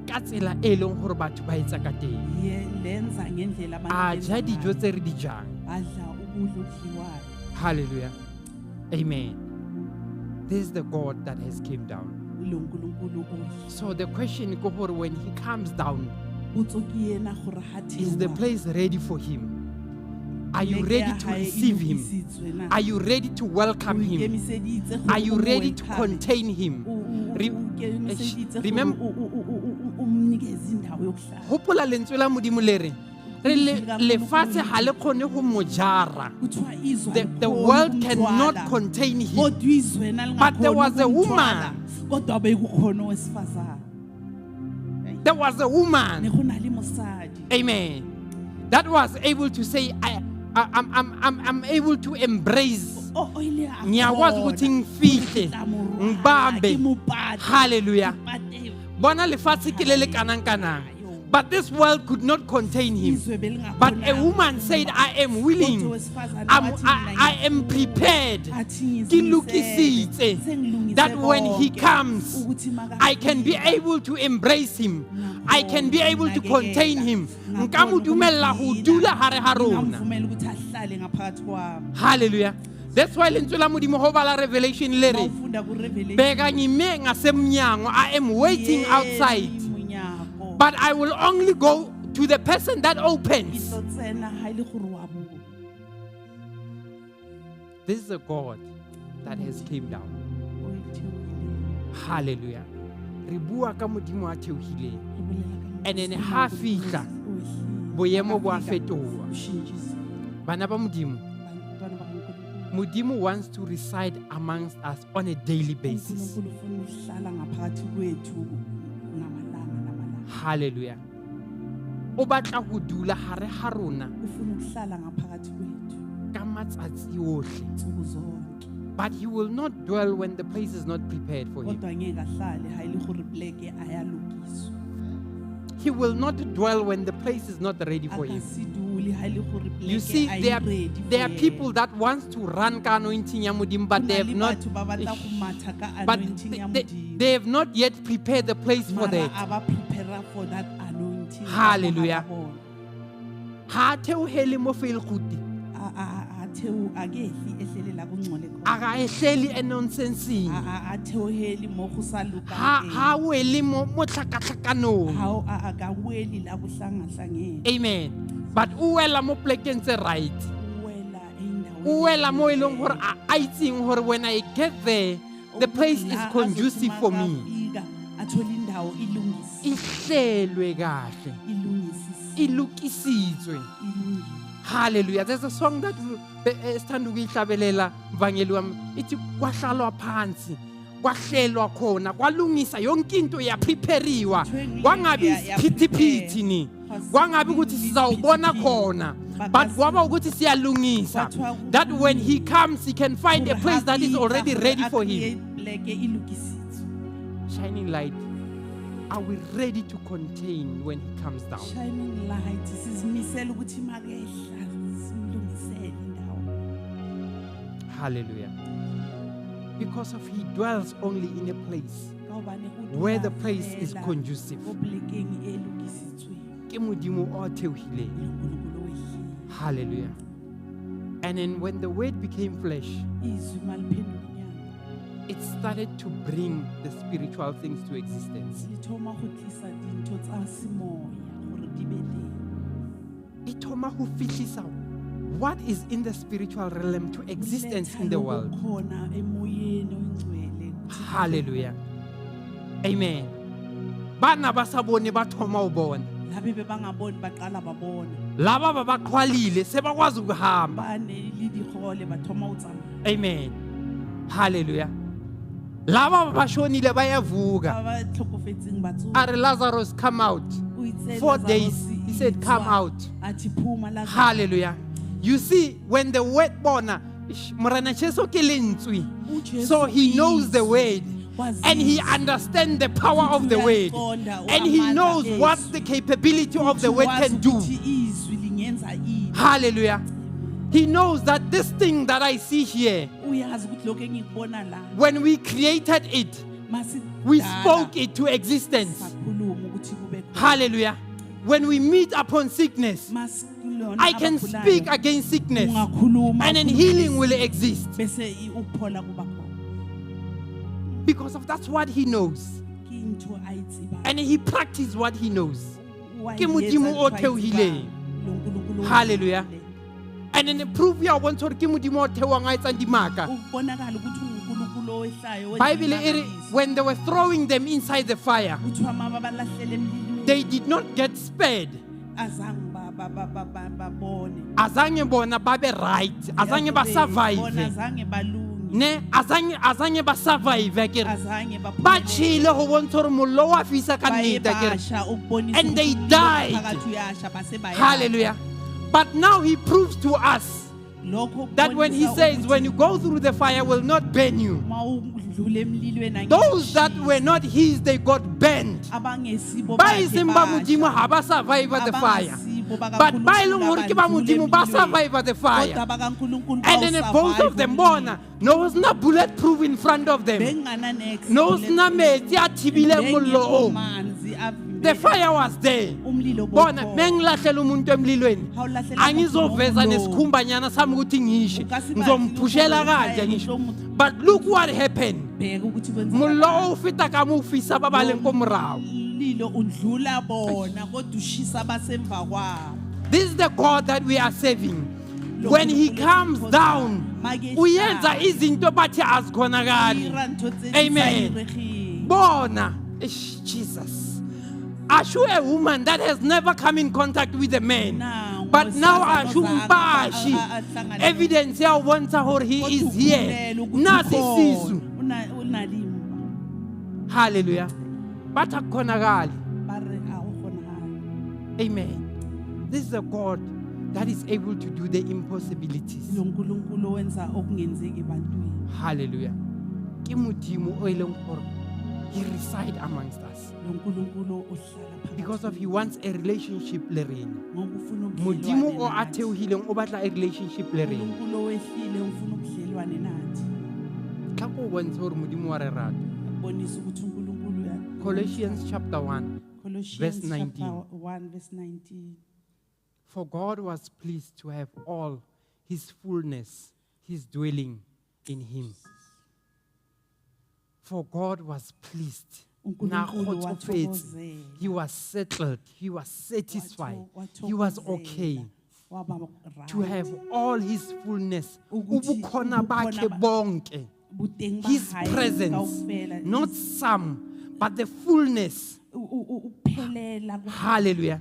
Speaker 3: ka tsela e leng hore batho ba etsa ka teng.
Speaker 2: Ye lenza ngendlela abantu
Speaker 3: A
Speaker 2: benza
Speaker 3: ja dijo
Speaker 2: ngayo.
Speaker 3: tse re di jang.
Speaker 2: Badla ukudla okudliwayo.
Speaker 3: Hallelujah. Amen. This is the God that has came down.
Speaker 2: Lo uNkulunkulu owehlile.
Speaker 3: So the question ke hore when he comes down,
Speaker 2: Potso ke ena gore ha
Speaker 3: is the
Speaker 2: theoha,
Speaker 3: place ready for him? Are you
Speaker 2: poleke
Speaker 3: ready
Speaker 2: ya
Speaker 3: to
Speaker 2: hae e
Speaker 3: receive him?
Speaker 2: lokisitswe na?
Speaker 3: Are you ready to welcome
Speaker 2: O
Speaker 3: him?
Speaker 2: ikemiseditse gore
Speaker 3: Are you
Speaker 2: o mo
Speaker 3: ready to
Speaker 2: welcome?
Speaker 3: contain him?
Speaker 2: O ikemiseditse gore o mnikeze indawo yokuhlala.
Speaker 3: Hopola lentswe la Modimo le re, re lefatshe ha le kgone ho mo jara.
Speaker 2: Kuthiwa izwe
Speaker 3: The
Speaker 2: alikhoni
Speaker 3: world
Speaker 2: ukumthwala.
Speaker 3: cannot contain him.
Speaker 2: Kodwa izwe na
Speaker 3: But there
Speaker 2: lingakhoni
Speaker 3: was a
Speaker 2: ukumthwala.
Speaker 3: woman.
Speaker 2: Kodwa bekukhona owesifazane.
Speaker 3: There was a woman.
Speaker 2: Ne go na le mosadi.
Speaker 3: Amen. That was able to say, I'm able to embrace.
Speaker 2: O ile a
Speaker 3: Ngiyakwazi
Speaker 2: kgona
Speaker 3: ukuthi ngifihle,
Speaker 2: gore ke tla mo rwala,
Speaker 3: ngibambe.
Speaker 2: ke mo pate,
Speaker 3: Hallelujah.
Speaker 2: ke pate.
Speaker 3: Bona lefatshe ke le le kanang kanang. But this world could not contain him.
Speaker 2: Izwe
Speaker 3: But a
Speaker 2: belingakhonanga
Speaker 3: woman said, I am willing.
Speaker 2: Kodwa owesifazane
Speaker 3: I'm,
Speaker 2: wathi,
Speaker 3: I,
Speaker 2: "Mina
Speaker 3: I am prepared.
Speaker 2: athi
Speaker 3: Ke
Speaker 2: ngizimisele,
Speaker 3: lokisitse
Speaker 2: sengilungise
Speaker 3: that when he
Speaker 2: konke,
Speaker 3: comes,
Speaker 2: ukuthi makafika,
Speaker 3: I can be able to embrace him. I can be able to contain him. Nka mo dumella ho dula hare ha rona.
Speaker 2: Ngingamvumela ukuthi ahlale ngaphakathi kwami.
Speaker 3: Hallelujah. That's why lentswe la Modimo ho bala Revelation le re,
Speaker 2: Mawufunda ku-Revelation,
Speaker 3: bheka ngime ngasemnyango. I am waiting
Speaker 2: yemi
Speaker 3: outside.
Speaker 2: monyako.
Speaker 3: But I will only go to the person that
Speaker 2: Ke
Speaker 3: opens.
Speaker 2: tlo tsena ha e le gore wa bua.
Speaker 3: This is a God that has came down.
Speaker 2: O e theohileng.
Speaker 3: Hallelujah. Re bua ka Modimo a theohileng.
Speaker 2: Re bolela ka
Speaker 3: And then
Speaker 2: Modimo
Speaker 3: ha
Speaker 2: o
Speaker 3: fihla,
Speaker 2: ehlile.
Speaker 3: boemo bo a
Speaker 2: Ha fihla,
Speaker 3: fetoha.
Speaker 2: o tjhentjhisitse.
Speaker 3: Bana ba Modimo,
Speaker 2: Bantwana ba kaNkulunkulu.
Speaker 3: Modimo wants to reside amongst us on a daily basis.
Speaker 2: uNkulunkulu ufuna ukuhlala ngaphakathi kwethu ngamalanga namalanga.
Speaker 3: Hallelujah. O batla ho dula hare ha rona
Speaker 2: Ufuna ukuhlala ngaphakathi kwethu
Speaker 3: ka matsatsi ohle.
Speaker 2: nsuku zonke.
Speaker 3: But he will not dwell when the place is not prepared for him.
Speaker 2: Kodwa ngeke ahlale ha e le gore pleke ayalokiswa.
Speaker 3: He will not dwell when the place is not ready for him.
Speaker 2: A ka se dule ha e le gore
Speaker 3: You
Speaker 2: pleke
Speaker 3: see, there are,
Speaker 2: ready for
Speaker 3: there are
Speaker 2: yena.
Speaker 3: people that wants to run ka anointing ya Modimo, but
Speaker 2: Ho
Speaker 3: they
Speaker 2: na
Speaker 3: have
Speaker 2: le
Speaker 3: not
Speaker 2: batho ba batla go matha ka
Speaker 3: but
Speaker 2: anointing ya
Speaker 3: they,
Speaker 2: Modimo.
Speaker 3: they have not yet prepared the place for
Speaker 2: Mara
Speaker 3: that.
Speaker 2: a ba prepare for that anointing. ka
Speaker 3: Hallelujah.
Speaker 2: mogare bona.
Speaker 3: Ha a theohele mo feelgoed.
Speaker 2: A a ke ehli ehlele la kungcole khona.
Speaker 3: A ga ehlele e nonsenseng.
Speaker 2: A theohele mo go sa lokang
Speaker 3: Ha
Speaker 2: teng.
Speaker 3: ha wele mo mo tlhakatlhakanong.
Speaker 2: Ha o a ka wele la kuhlangahlangene.
Speaker 3: Amen. But o wela mo plekeng tse right.
Speaker 2: O wela endaweni
Speaker 3: O wela mo e leng gore a a itseng gore when I get there, the place is
Speaker 2: La azothi
Speaker 3: conducive for me.
Speaker 2: makafika, athole indawo ilungisiwe.
Speaker 3: Ihlelwe kahle.
Speaker 2: Ilungisisiwe.
Speaker 3: Ilokisitswe.
Speaker 2: Ilungile.
Speaker 3: Hallelujah. There's a song that esithanda ukuyihlabelela mvangeli wami. Ithi kwahlalwa phansi. Kwahlelwa khona, kwalungisa yonke into yaprepariwa. Kwangabi isiphithiphithi ni. Kwangabi ukuthi sizawubona khona. But kwaba ukuthi siyalungisa. That when he comes he can find a
Speaker 2: Gore
Speaker 3: place
Speaker 2: ha
Speaker 3: that is
Speaker 2: fihla,
Speaker 3: already
Speaker 2: gore
Speaker 3: ready
Speaker 2: a
Speaker 3: for him.
Speaker 2: kry-e pleke e lokisitswe.
Speaker 3: Shining light. Are we ready to contain when he comes down?
Speaker 2: Shining light sizimisele ukuthi makehla simlungisele indawo.
Speaker 3: Hallelujah. Because of he dwells only in a place
Speaker 2: Ka hobane o dula
Speaker 3: where the place is
Speaker 2: fela
Speaker 3: conducive.
Speaker 2: ko plekeng e lokisitsweng.
Speaker 3: Ke Modimo o theohileng.
Speaker 2: Le Nkulunkulu o ehlile.
Speaker 3: Hallelujah. And then when the word became flesh,
Speaker 2: Izwi maliphenduka inyama.
Speaker 3: it started to bring the spiritual things to existence.
Speaker 2: Le thoma go tlisa dintho tsa semoya gore di be teng.
Speaker 3: E thoma ho fihlisa what is in the spiritual realm to existence in the world.
Speaker 2: Khona emoyeni oyingcwele.
Speaker 3: Hallelujah. Amen. Bana ba sa bone ba thoma ho bona.
Speaker 2: Labe bebangaboni baqala babona.
Speaker 3: Laba ba ba qhwalile sebakwazi ukuhamba.
Speaker 2: Ba ne le digole ba thoma ho tsamaya.
Speaker 3: Amen. Hallelujah. Laba ba bashonile bayavuka.
Speaker 2: Ba ba tlhokofetseng ba tsoha.
Speaker 3: A re Lazarus come out.
Speaker 2: O itse
Speaker 3: 4
Speaker 2: Lazarus
Speaker 3: days he said come
Speaker 2: etswa.
Speaker 3: out.
Speaker 2: Athi phuma Lazarus.
Speaker 3: Hallelujah. You see when the word bona ish, Morena Jesu ke lentswe.
Speaker 2: UJesu
Speaker 3: So he knows the
Speaker 2: izwi.
Speaker 3: word.
Speaker 2: Wazi
Speaker 3: And he
Speaker 2: izwi.
Speaker 3: understands the power of the word.
Speaker 2: Uyaliqonda
Speaker 3: And he
Speaker 2: amandla
Speaker 3: knows what
Speaker 2: ezwi.
Speaker 3: the capability of the
Speaker 2: Uthi
Speaker 3: word
Speaker 2: wazi
Speaker 3: can do.
Speaker 2: ukuthi izwi lingenza ini.
Speaker 3: Hallelujah. He knows that this thing that I see here,
Speaker 2: Uyazi ukuthi lokhu engikubona la
Speaker 3: when we created it,
Speaker 2: masidala,
Speaker 3: we spoke it to existence.
Speaker 2: sakhuluma ukuthi kube khona.
Speaker 3: Hallelujah. When we meet upon sickness,
Speaker 2: Masikulona
Speaker 3: I can
Speaker 2: abagulayo,
Speaker 3: speak against sickness
Speaker 2: ungakhuluma
Speaker 3: and then
Speaker 2: ukhulume
Speaker 3: healing will
Speaker 2: isifo,
Speaker 3: exist
Speaker 2: bese ukuphola kuba khona.
Speaker 3: because of that's what he knows.
Speaker 2: Ke ntho a e tsebang.
Speaker 3: And he practices what he knows.
Speaker 2: Wa
Speaker 3: Ke
Speaker 2: e
Speaker 3: Modimo
Speaker 2: etsa
Speaker 3: o
Speaker 2: ntho a e
Speaker 3: theohileng.
Speaker 2: tsebang. Lo Nkulunkulu o
Speaker 3: Hallelujah.
Speaker 2: theohileng.
Speaker 3: And then the proof ya bontsha hore ke Modimo o theohang a etsang dimaka.
Speaker 2: Ukubonakala ukuthi uNkulunkulu owehlayo wenza
Speaker 3: Bible e re,
Speaker 2: imimangaliso.
Speaker 3: when they were throwing them inside the fire,
Speaker 2: Kuthiwa ma babalahlele emlilweni,
Speaker 3: they did not get spared.
Speaker 2: azange babone.
Speaker 3: Azange bona babe right. Azange ba
Speaker 2: Bona
Speaker 3: survive.
Speaker 2: azange balunge.
Speaker 3: Ne azange ba survive akere.
Speaker 2: Azange baphumelele.
Speaker 3: Ba tjhele ho bontsha hore mollo wa fisa ka
Speaker 2: Baye
Speaker 3: nnete akere.
Speaker 2: basha ukubonisa
Speaker 3: And they
Speaker 2: ukuthi
Speaker 3: died.
Speaker 2: umphakathi uyasha, base bayasha.
Speaker 3: Hallelujah. But now he proves to us
Speaker 2: Lokho
Speaker 3: That when he
Speaker 2: kubonisa
Speaker 3: says,
Speaker 2: ukuthi
Speaker 3: when you go through the fire, will not burn you.
Speaker 2: uma udlula emlilweni angeke
Speaker 3: Those that
Speaker 2: ushise.
Speaker 3: were not his, they got burned.
Speaker 2: Abangesibo
Speaker 3: Ba
Speaker 2: bakhe
Speaker 3: e seng ba
Speaker 2: basha.
Speaker 3: Modimo ha ba survive the fire.
Speaker 2: Abangasibo
Speaker 3: But ba e leng hore ke ba
Speaker 2: bakaNkulunkulu
Speaker 3: Modimo ba
Speaker 2: abadlula
Speaker 3: survive the
Speaker 2: emlilweni.
Speaker 3: fire.
Speaker 2: Kodwa bakaNkulunkulu
Speaker 3: And then both of them
Speaker 2: bawusurvive
Speaker 3: bona no ho sena bulletproof in front of them.
Speaker 2: Bengana next
Speaker 3: No ho sena metsi a thibileng mollo oo.
Speaker 2: manzi
Speaker 3: The fire was there.
Speaker 2: Umlilo
Speaker 3: Bona
Speaker 2: bowukhona.
Speaker 3: mengilahlela umuntu emlilweni
Speaker 2: Ha o lahlela
Speaker 3: angizoveza
Speaker 2: motho
Speaker 3: nesikhumbanyana sami ukuthi ngishe
Speaker 2: O ka se batle
Speaker 3: ngizomphushela
Speaker 2: hore
Speaker 3: kanje
Speaker 2: o
Speaker 3: ngisho.
Speaker 2: tlo mo-
Speaker 3: But look what happened.
Speaker 2: Bheka ukuthi kwenzeka
Speaker 3: Mollo o feta ka mo o fisa ba ba leng ko morao.
Speaker 2: Umlilo udlula bona kodwa ushisa abasemva kwabo.
Speaker 3: This is the God that we are serving.
Speaker 2: Lo
Speaker 3: When he
Speaker 2: Nkulunkulu
Speaker 3: comes
Speaker 2: esikhonzayo,
Speaker 3: down,
Speaker 2: makehla,
Speaker 3: uyenza izinto bathi azikhonakali.
Speaker 2: dira ntho tse di sa
Speaker 3: Amen.
Speaker 2: diregeng.
Speaker 3: Bona, Eish, Jesus. Ashu a woman that has never come in contact with a man.
Speaker 2: Na,
Speaker 3: But now
Speaker 2: ngowesifazane
Speaker 3: ashu
Speaker 2: ozange
Speaker 3: mpashi.
Speaker 2: a hlangane
Speaker 3: Evidence ya ho bontsha hore he
Speaker 2: Kodwa
Speaker 3: is here.
Speaker 2: ukhulelwe ukuthi
Speaker 3: Nasi
Speaker 2: ukhona.
Speaker 3: sisu.
Speaker 2: Una le mpa.
Speaker 3: Hallelujah. Bathi akukhonakali.
Speaker 2: Ba re ha ho kgonahale.
Speaker 3: Amen. This is a God that is able to do the impossibilities.
Speaker 2: Lo Nkulunkulu owenza okungenzeki ebantwini.
Speaker 3: Hallelujah. Ke Modimo o e leng hore he reside amongst us
Speaker 2: Lo Nkulunkulu ohlala phakathi
Speaker 3: because of he
Speaker 2: kwethu.
Speaker 3: wants a relationship le rena.
Speaker 2: Ngoba ufuna
Speaker 3: Modimo
Speaker 2: ubudlelwane
Speaker 3: o a
Speaker 2: nathi.
Speaker 3: theohileng o batla a relationship le rena.
Speaker 2: Unkulunkulu owehlile ufuna ubudlelwane nathi.
Speaker 3: Tla ko o bontshe hore Modimo wa re rata.
Speaker 2: Akubonisa ukuthi uNkulunkulu uya-
Speaker 3: Colossians chapter 1
Speaker 2: Colossians
Speaker 3: verse 19.
Speaker 2: chapter 1 verse 19.
Speaker 3: For God was pleased to have all his fullness, his dwelling in him. For God was pleased. Na
Speaker 2: uNkulunkulu
Speaker 3: kgotsofetse.
Speaker 2: wathokozela.
Speaker 3: He was settled. He was satisfied. He was okay
Speaker 2: Waba
Speaker 3: to
Speaker 2: right.
Speaker 3: have all his fullness.
Speaker 2: Ukuthi
Speaker 3: Ubukhona bakhe
Speaker 2: ubukhona ba-
Speaker 3: bonke.
Speaker 2: Boteng ba
Speaker 3: His
Speaker 2: hae
Speaker 3: presence,
Speaker 2: kaofela,
Speaker 3: not some, but the fullness.
Speaker 2: Ukuphelela kwa-
Speaker 3: Hallelujah.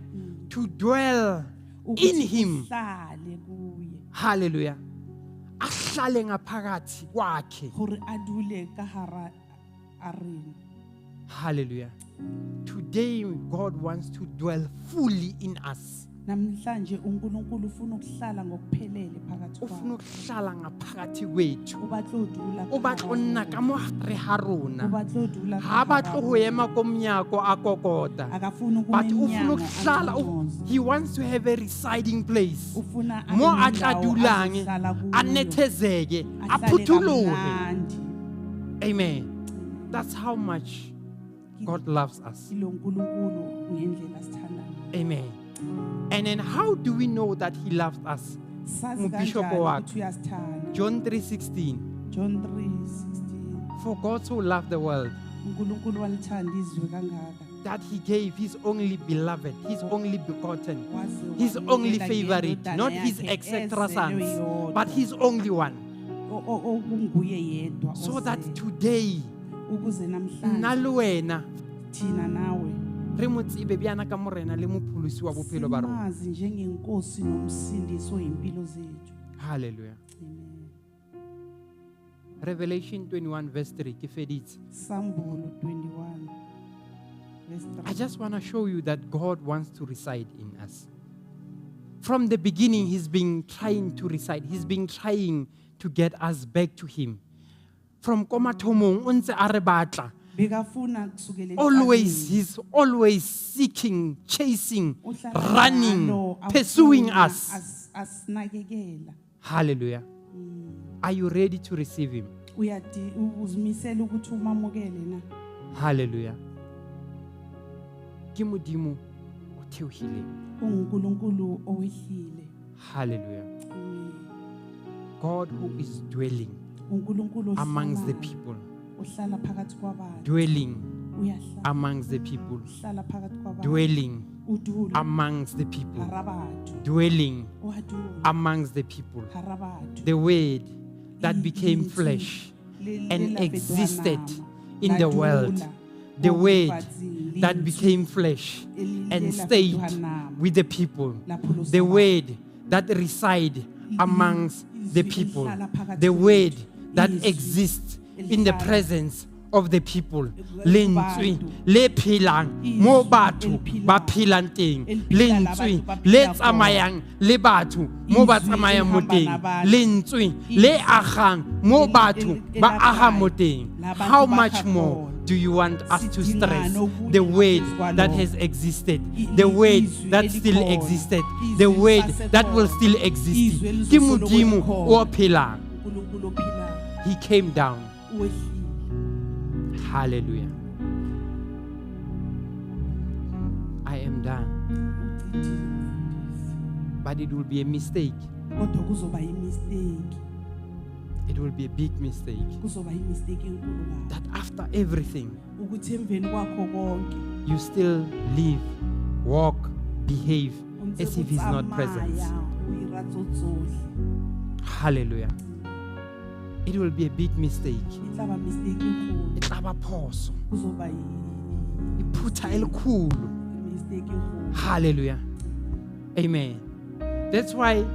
Speaker 3: To dwell
Speaker 2: ukuthi
Speaker 3: in him.
Speaker 2: uhlale kuye.
Speaker 3: Hallelujah. Ahlale ngaphakathi kwakhe.
Speaker 2: Hore a dule ka hara a rena.
Speaker 3: Hallelujah. Today God wants to dwell fully in us.
Speaker 2: Namhlanje uNkulunkulu ufuna ukuhlala ngokuphelele phakathi
Speaker 3: Ufuna
Speaker 2: kwakho.
Speaker 3: ukuhlala ngaphakathi kwethu.
Speaker 2: O batla ho dula
Speaker 3: O
Speaker 2: ka
Speaker 3: batla ho
Speaker 2: hara
Speaker 3: nna
Speaker 2: rona.
Speaker 3: ka mo hare ha rona.
Speaker 2: O batla ho dula ka
Speaker 3: Ha
Speaker 2: hara
Speaker 3: batle ho
Speaker 2: rona.
Speaker 3: ema ko monyako a kokota.
Speaker 2: Akafuni ukuma
Speaker 3: But ufuna
Speaker 2: emnyango
Speaker 3: ukuhlala
Speaker 2: angqongqoze.
Speaker 3: he wants to have a residing place.
Speaker 2: Ufuna abe
Speaker 3: Mo a tla
Speaker 2: nendawo
Speaker 3: dulang,
Speaker 2: azohlala kuyo.
Speaker 3: a nethezeke, a
Speaker 2: Ahlale
Speaker 3: phutholohe.
Speaker 2: kamnandi.
Speaker 3: Amen. That's how much God loves us.
Speaker 2: Ilo Nkulunkulu ngendlela asithanda ngayo.
Speaker 3: Amen. And then how do we know that he loves us?
Speaker 2: Sazi
Speaker 3: Ngubishop
Speaker 2: kanjani
Speaker 3: wakhe.
Speaker 2: ukuthi uyasithanda?
Speaker 3: John 3:16.
Speaker 2: John 3:16.
Speaker 3: For God so loved the world
Speaker 2: uNkulunkulu walithanda izwe kangaka
Speaker 3: that he gave his only beloved, his only begotten,
Speaker 2: waze
Speaker 3: his
Speaker 2: wanikela
Speaker 3: only favorite,
Speaker 2: ngendodana
Speaker 3: not his
Speaker 2: yakhe
Speaker 3: etc.
Speaker 2: ezelwe
Speaker 3: sons,
Speaker 2: yodwa,
Speaker 3: but his only one.
Speaker 2: okunguye yedwa
Speaker 3: So that
Speaker 2: ozelwe.
Speaker 3: today,
Speaker 2: Ukuze
Speaker 3: nna
Speaker 2: namhlanje
Speaker 3: le wena
Speaker 2: thina nawe
Speaker 3: re mo tsebe bjana ka morena le mopholosi wa bophelo ba rona.
Speaker 2: simazi njengenkosi nomsindisi oyimpilo zethu.
Speaker 3: Hallelujah.
Speaker 2: Amen.
Speaker 3: Revelation 21 verse 3 ke feditse.
Speaker 2: Sambulo 21 verse
Speaker 3: I
Speaker 2: 3.
Speaker 3: just want to show you that God wants to reside in us. From the beginning, He's been trying to reside. He's been trying to get us back to Him. From ko mathomong, o ntse a re batla.
Speaker 2: Bekafuna kusukela
Speaker 3: Always,
Speaker 2: ekuqaleni.
Speaker 3: He's always seeking, chasing,
Speaker 2: Uhlala
Speaker 3: running,
Speaker 2: njalo
Speaker 3: pursuing
Speaker 2: afuna,
Speaker 3: us.
Speaker 2: asinakekela.
Speaker 3: Hallelujah. Are you ready to receive Him?
Speaker 2: Uyadi uzimisela ukuthi umamukele na?
Speaker 3: Hallelujah. Ke Modimo o theohileng.
Speaker 2: UnguNkulunkulu owehlile.
Speaker 3: Hallelujah.
Speaker 2: Amen.
Speaker 3: God who is dwelling
Speaker 2: uNkulunkulu
Speaker 3: amongst the
Speaker 2: ohlalayo,
Speaker 3: people.
Speaker 2: ohlala phakathi kwabantu.
Speaker 3: Dwelling
Speaker 2: Uyahlala
Speaker 3: amongst the people.
Speaker 2: uhlala phakathi kwabantu.
Speaker 3: Dwelling
Speaker 2: Udula
Speaker 3: amongst the people.
Speaker 2: hara batho.
Speaker 3: Dwelling
Speaker 2: Wa dula
Speaker 3: amongst the people.
Speaker 2: hara batho.
Speaker 3: The word that became
Speaker 2: Lentswe
Speaker 3: flesh
Speaker 2: le
Speaker 3: and
Speaker 2: la fetoha
Speaker 3: existed
Speaker 2: nama,
Speaker 3: in
Speaker 2: la
Speaker 3: the world.
Speaker 2: dula
Speaker 3: The
Speaker 2: mo
Speaker 3: word
Speaker 2: lefatsheng,
Speaker 3: that
Speaker 2: lentswe
Speaker 3: became flesh
Speaker 2: le
Speaker 3: and
Speaker 2: la
Speaker 3: stayed
Speaker 2: fetoha nama,
Speaker 3: with the people.
Speaker 2: la pholosa
Speaker 3: The
Speaker 2: batho.
Speaker 3: word that reside amongst the
Speaker 2: Izwi
Speaker 3: people.
Speaker 2: elihlala phakathi
Speaker 3: The word
Speaker 2: kwethu.
Speaker 3: that
Speaker 2: Izwi
Speaker 3: exists in the
Speaker 2: elihlala
Speaker 3: presence of the people. Lentswe le phelang mo batho ba phelang teng. Lentswe le tsamayang le batho mo ba tsamayang mo teng. Lentswe le agang mo batho ba ahang mo teng. How much more do you want us to stress the word that has existed, the word that still existed, the word that will still exist? Ke Modimo o phelang.
Speaker 2: uNkulunkulu ophilayo
Speaker 3: He came down.
Speaker 2: Wehlile.
Speaker 3: Hallelujah. I am done.
Speaker 2: Ucedile mfundisi.
Speaker 3: But it will be a mistake.
Speaker 2: Kodwa kuzoba imistake.
Speaker 3: It will be a big mistake.
Speaker 2: Kuzoba imistake enkulu kabi
Speaker 3: That after everything,
Speaker 2: ukuthi emveni kwakho konke
Speaker 3: you still live, walk, behave
Speaker 2: o ntse
Speaker 3: as
Speaker 2: o
Speaker 3: if he's not present.
Speaker 2: Tsamaya, o ira tso tsohle.
Speaker 3: Hallelujah. It will be a big mistake.
Speaker 2: E tla ba mistake e kgolo.
Speaker 3: E tla ba phoso.
Speaker 2: Kuzoba
Speaker 3: Iphutha elikhulu.
Speaker 2: Mistake e kgolo.
Speaker 3: Hallelujah. Amen. That's why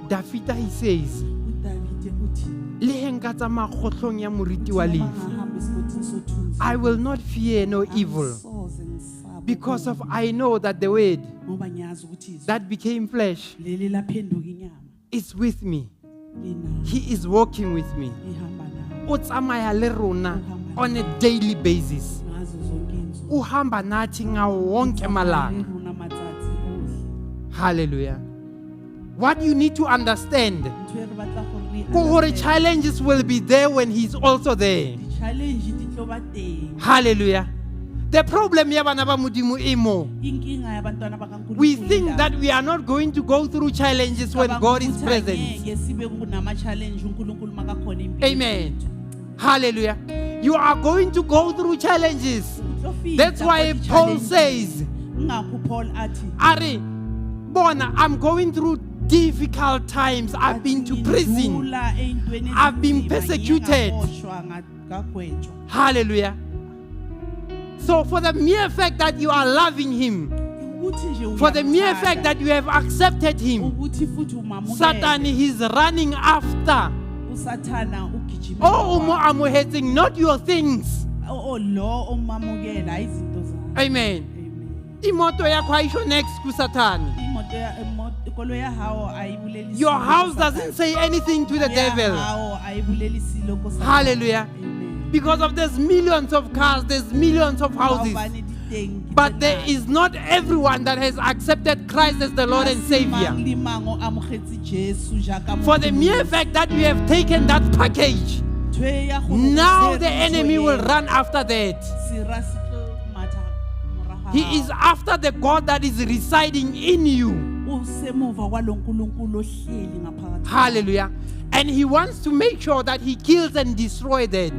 Speaker 3: Dafita, he says,
Speaker 2: uDavide uthi
Speaker 3: "Le he nka tsamaya kgohlong ya moriti wa
Speaker 2: "Uthi noma
Speaker 3: lefu,
Speaker 2: ngahamba esigodini sothunzi,
Speaker 3: I will not fear no evil,
Speaker 2: angisoze ngisabe
Speaker 3: because of
Speaker 2: okubi,
Speaker 3: I know that the word
Speaker 2: ngoba ngiyazi ukuthi izwi
Speaker 3: that became flesh
Speaker 2: leli laphenduka inyama
Speaker 3: is with me.
Speaker 2: lina
Speaker 3: He is walking with me."
Speaker 2: ihamba nami
Speaker 3: O tsamaya le rona on a daily basis.
Speaker 2: Ngazo zonke izinsuku.
Speaker 3: Uhamba nathi ngawo wonke
Speaker 2: Tsamaya le
Speaker 3: malanga.
Speaker 2: rona matsatsi ohle.
Speaker 3: Hallelujah. What you need to understand,
Speaker 2: Ntho e re batla gore re
Speaker 3: ke hore
Speaker 2: understand,
Speaker 3: challenges will be there when he's also there.
Speaker 2: Di-challenge di tlo ba teng.
Speaker 3: Hallelujah. The problem ya bana ba Modimo e mo.
Speaker 2: Inkinga yabantwana bakaNkulunkulu
Speaker 3: We think
Speaker 2: ila.
Speaker 3: that we are not going to go through challenges when
Speaker 2: Cabanga
Speaker 3: God is
Speaker 2: ukuthi
Speaker 3: present.
Speaker 2: angeke sibe kunama-challenge uNkulunkulu makakhona empilweni
Speaker 3: Amen.
Speaker 2: yethu.
Speaker 3: Hallelujah. You are going to go through challenges.
Speaker 2: O tlo fihla
Speaker 3: That's why
Speaker 2: ko
Speaker 3: Paul
Speaker 2: di-challenge-eng.
Speaker 3: says,
Speaker 2: Ingakho Paul athi
Speaker 3: Ari, bona, I'm going through difficult times. I've been to
Speaker 2: athi,
Speaker 3: prison.
Speaker 2: "Ngidlula ey'ntweni
Speaker 3: I've been
Speaker 2: ezinzima, ngiye
Speaker 3: persecuted."
Speaker 2: ngaboshwa, ngagwetshwa.
Speaker 3: Hallelujah. So, for the mere fact that you are loving him,
Speaker 2: Ukuthi nje
Speaker 3: for the mere
Speaker 2: uyamthanda,
Speaker 3: fact that you have accepted him,
Speaker 2: ukuthi futhi umamukele,
Speaker 3: Satan is running after.
Speaker 2: uSathana ugijima
Speaker 3: Oh,
Speaker 2: emva
Speaker 3: umo amohetseng, not your things.
Speaker 2: kwakhe. Oh, lo omamukela hayi izinto zakhe.
Speaker 3: Amen.
Speaker 2: Amen.
Speaker 3: Imoto yakho ayisho next kuSathane.
Speaker 2: Imoto ya ikolo ya hao ayibuleli
Speaker 3: Your
Speaker 2: silo
Speaker 3: house
Speaker 2: kuSathane.
Speaker 3: doesn't say anything to the
Speaker 2: Ya
Speaker 3: devil.
Speaker 2: hao ayibuleli silo kuSathane.
Speaker 3: Hallelujah.
Speaker 2: Amen.
Speaker 3: Because of there's millions of cars, there's millions of houses.
Speaker 2: Hobane di teng, ke
Speaker 3: But
Speaker 2: tse
Speaker 3: there
Speaker 2: ngata.
Speaker 3: is not everyone that has accepted Christ as the Lord and
Speaker 2: Ha se
Speaker 3: Savior.
Speaker 2: mang le mang o amogetse Jesu jaaka
Speaker 3: For the mere
Speaker 2: Mopholosi.
Speaker 3: fact that you have taken that package,
Speaker 2: Ntho e ya gore o
Speaker 3: now
Speaker 2: tshwere
Speaker 3: the
Speaker 2: ntho
Speaker 3: enemy will
Speaker 2: eo,
Speaker 3: run after that.
Speaker 2: sera se tlo matha morago ha
Speaker 3: He
Speaker 2: hao.
Speaker 3: is after the God that is residing in you.
Speaker 2: O semuva kwalo nkulunkulu ohleli ngaphakathi.
Speaker 3: Hallelujah. And he wants to make sure that he kills and destroys that.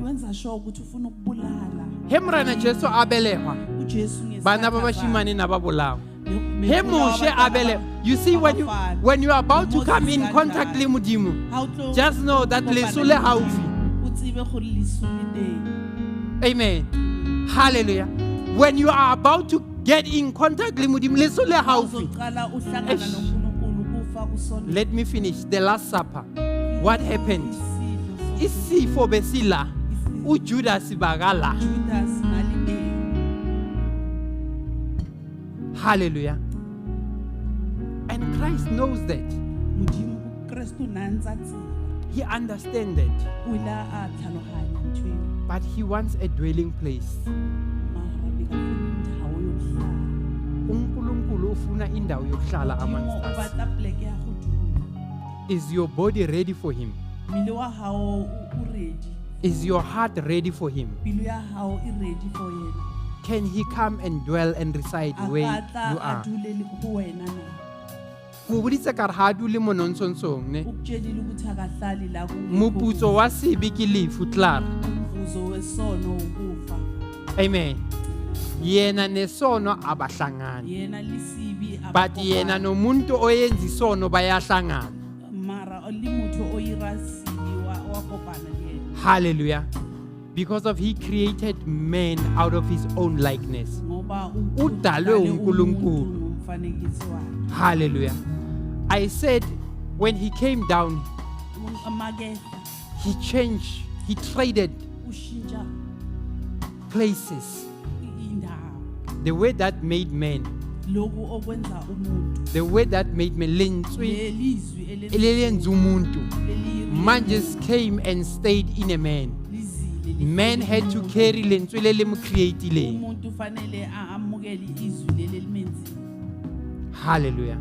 Speaker 2: Wenza sure ukuthi ufuna ukubulala.
Speaker 3: He Morena Jesu a belehwa,
Speaker 2: uJesu ngesikhathi
Speaker 3: bana ba
Speaker 2: azalwa.
Speaker 3: bashimane na ba bolawa.
Speaker 2: Me-
Speaker 3: He
Speaker 2: mebolawa
Speaker 3: Moshe
Speaker 2: abantwana
Speaker 3: a bele- You see,
Speaker 2: ba bafana.
Speaker 3: when you are about to
Speaker 2: Moses
Speaker 3: come in contact
Speaker 2: kanjalo.
Speaker 3: le Modimo,
Speaker 2: Ha o tlo
Speaker 3: just know that
Speaker 2: kopana
Speaker 3: leso
Speaker 2: le
Speaker 3: le
Speaker 2: Modimo,
Speaker 3: haufi.
Speaker 2: o tsebe gore leso le teng.
Speaker 3: Amen. Hallelujah. When you are about to get in contact le Modimo, leso le
Speaker 2: Ha
Speaker 3: haufi.
Speaker 2: uzoqala uhlangana
Speaker 3: Eish.
Speaker 2: noNkulunkulu kufa kusondela.
Speaker 3: Let me finish the Last Supper. What happened?
Speaker 2: Isidlo
Speaker 3: Isifo besila, uJudas bakala.
Speaker 2: Judas ngalibeli.
Speaker 3: Hallelujah. And Christ knows that.
Speaker 2: Modimo Kristu na ntsa tseba.
Speaker 3: He understands that.
Speaker 2: O ile a tlhaloganya ntho eo.
Speaker 3: But he wants a dwelling place.
Speaker 2: Mara bekafuna indawo yokuhlala.
Speaker 3: uNkulunkulu ufuna indawo yokuhlala
Speaker 2: Modimo
Speaker 3: amongst
Speaker 2: o
Speaker 3: us.
Speaker 2: batla pleke ya go dula.
Speaker 3: Is your body ready for him?
Speaker 2: Mmele wa hao o ready.
Speaker 3: Is your heart ready for him?
Speaker 2: Pelo ya hao e ready for yena.
Speaker 3: Can he come and dwell and reside
Speaker 2: A
Speaker 3: where
Speaker 2: ka tla
Speaker 3: you
Speaker 2: a
Speaker 3: are?
Speaker 2: dule le go wena na?
Speaker 3: Go boditse ka re ha a dule mo nonsensong, ne?
Speaker 2: Ukutshelile ukuthi akahlali la kungekho
Speaker 3: Moputso wa sebe ke lefu, klaar.
Speaker 2: Umvuzo wesono ukufa.
Speaker 3: Amen. Yena nesono abahlangani.
Speaker 2: Yena lesibi
Speaker 3: But yena
Speaker 2: abakopani.
Speaker 3: nomuntu oyenza isono bayahlangana.
Speaker 2: Mara le motho o ira sibi wa kopana le yena.
Speaker 3: Hallelujah. Because of he created man out of his own likeness.
Speaker 2: Ngoba
Speaker 3: Udalwe
Speaker 2: udale
Speaker 3: uNkulunkulu.
Speaker 2: umuntu ngomfanekiso wakhe.
Speaker 3: Hallelujah. I said when he came down,
Speaker 2: Makehla
Speaker 3: he changed, he traded
Speaker 2: ushintsha
Speaker 3: Places.
Speaker 2: Indawo.
Speaker 3: The word that made man.
Speaker 2: Lokhu okwenza umuntu.
Speaker 3: The word that made man. Lentswe
Speaker 2: Lelizwi
Speaker 3: elelenza umuntu.
Speaker 2: leli-
Speaker 3: Manje came and stayed in a man.
Speaker 2: lizile lifike
Speaker 3: Man had to
Speaker 2: kumuntu.
Speaker 3: carry lentswe le le mo creatileng.
Speaker 2: Umuntu fanele amukele izwi leli elimenzile.
Speaker 3: Hallelujah.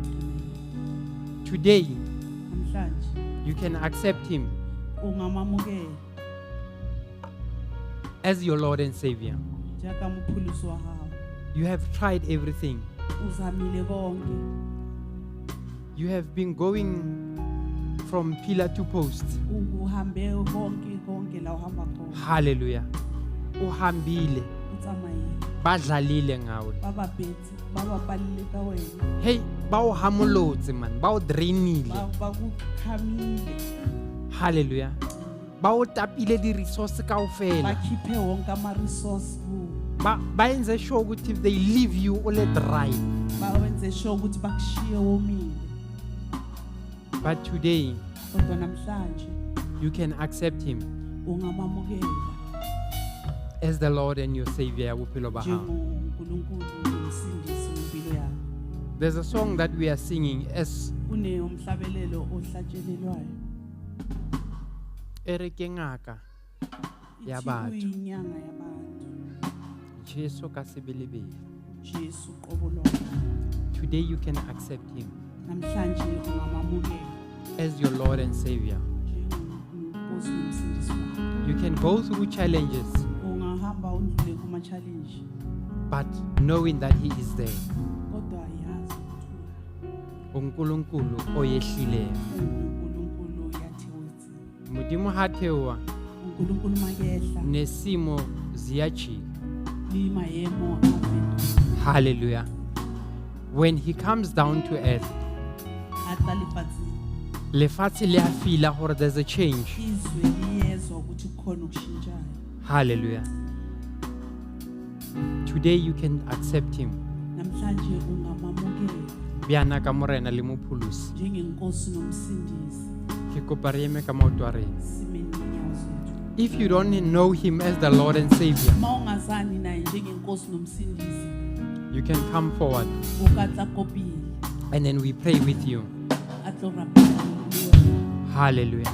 Speaker 3: Today,
Speaker 2: Namhlanje
Speaker 3: you can accept him
Speaker 2: ungamamukela
Speaker 3: as your Lord and Savior.
Speaker 2: jaaka mopholosi wa gago.
Speaker 3: You have tried everything.
Speaker 2: Uzamile konke.
Speaker 3: You have been going from pillar to post.
Speaker 2: Uhambe konke konke la uhamba khona.
Speaker 3: Hallelujah. Uhambile,
Speaker 2: O tsamaile.
Speaker 3: badlalile ngawe.
Speaker 2: Ba bapetse, ba bapalile ka wena.
Speaker 3: Hey, ba o hamolotse man, ba o drainile.
Speaker 2: Ba go khamile.
Speaker 3: Hallelujah. Ba o tapile di-resource
Speaker 2: Ba
Speaker 3: kaofela.
Speaker 2: khiphe wonke ama-resource kuwo.
Speaker 3: Ba enze sure ukuthi if they leave you o le dry.
Speaker 2: Ba wenze sure ukuthi bakushiye womile.
Speaker 3: But today,
Speaker 2: Kodwa namhlanje
Speaker 3: you can accept him
Speaker 2: ungamamukela
Speaker 3: as the Lord and your Savior ya bophelo ba hao.
Speaker 2: njengoNkulunkulu nomsindisi wempilo yakho.
Speaker 3: There's a song that we are singing as
Speaker 2: Kuneomhlabelelo ohlatshelelwayo.
Speaker 3: e re ke ngaka Ya
Speaker 2: Ithi
Speaker 3: batho.
Speaker 2: uyinyanga yabantu.
Speaker 3: Jesu ka sebelebele.
Speaker 2: Jesu qobo lwakhe.
Speaker 3: Today you can accept him
Speaker 2: Namhlanje ungamamukela
Speaker 3: as your Lord and Savior.
Speaker 2: njengenkosi nomsindisi wakho.
Speaker 3: You can go through challenges,
Speaker 2: Ungahamba undlule kuma-challenge
Speaker 3: but knowing that he is there.
Speaker 2: kodwa yazi ukuthi
Speaker 3: uNkulunkulu oyehlileyo.
Speaker 2: uNkulunkulu uyathewetsi.
Speaker 3: Modimo ha theoha
Speaker 2: uNkulunkulu makehla
Speaker 3: nesimo ziyajika.
Speaker 2: le maemo a fetoha.
Speaker 3: Hallelujah. When he comes down to earth,
Speaker 2: A tla lefatsheng
Speaker 3: lefatshe le a feel-a hore there's a change.
Speaker 2: izwe liyezwa ukuthi kukhona okushintshayo.
Speaker 3: Hallelujah. Today you can accept him.
Speaker 2: Namhlanje ungamamukela
Speaker 3: Bjana ka morena le mopholosi.
Speaker 2: njengenkosi nomsindisi.
Speaker 3: Ke kopa re eme ka maoto a rena.
Speaker 2: Simeni ngenyawo zethu.
Speaker 3: If you don't know him as the Lord and Savior,
Speaker 2: Uma ungazani naye njengenkosi nomsindisi
Speaker 3: you can come forward
Speaker 2: o ka tla ko pele
Speaker 3: and then we pray with you.
Speaker 2: a tlo rapela le wena.
Speaker 3: Hallelujah.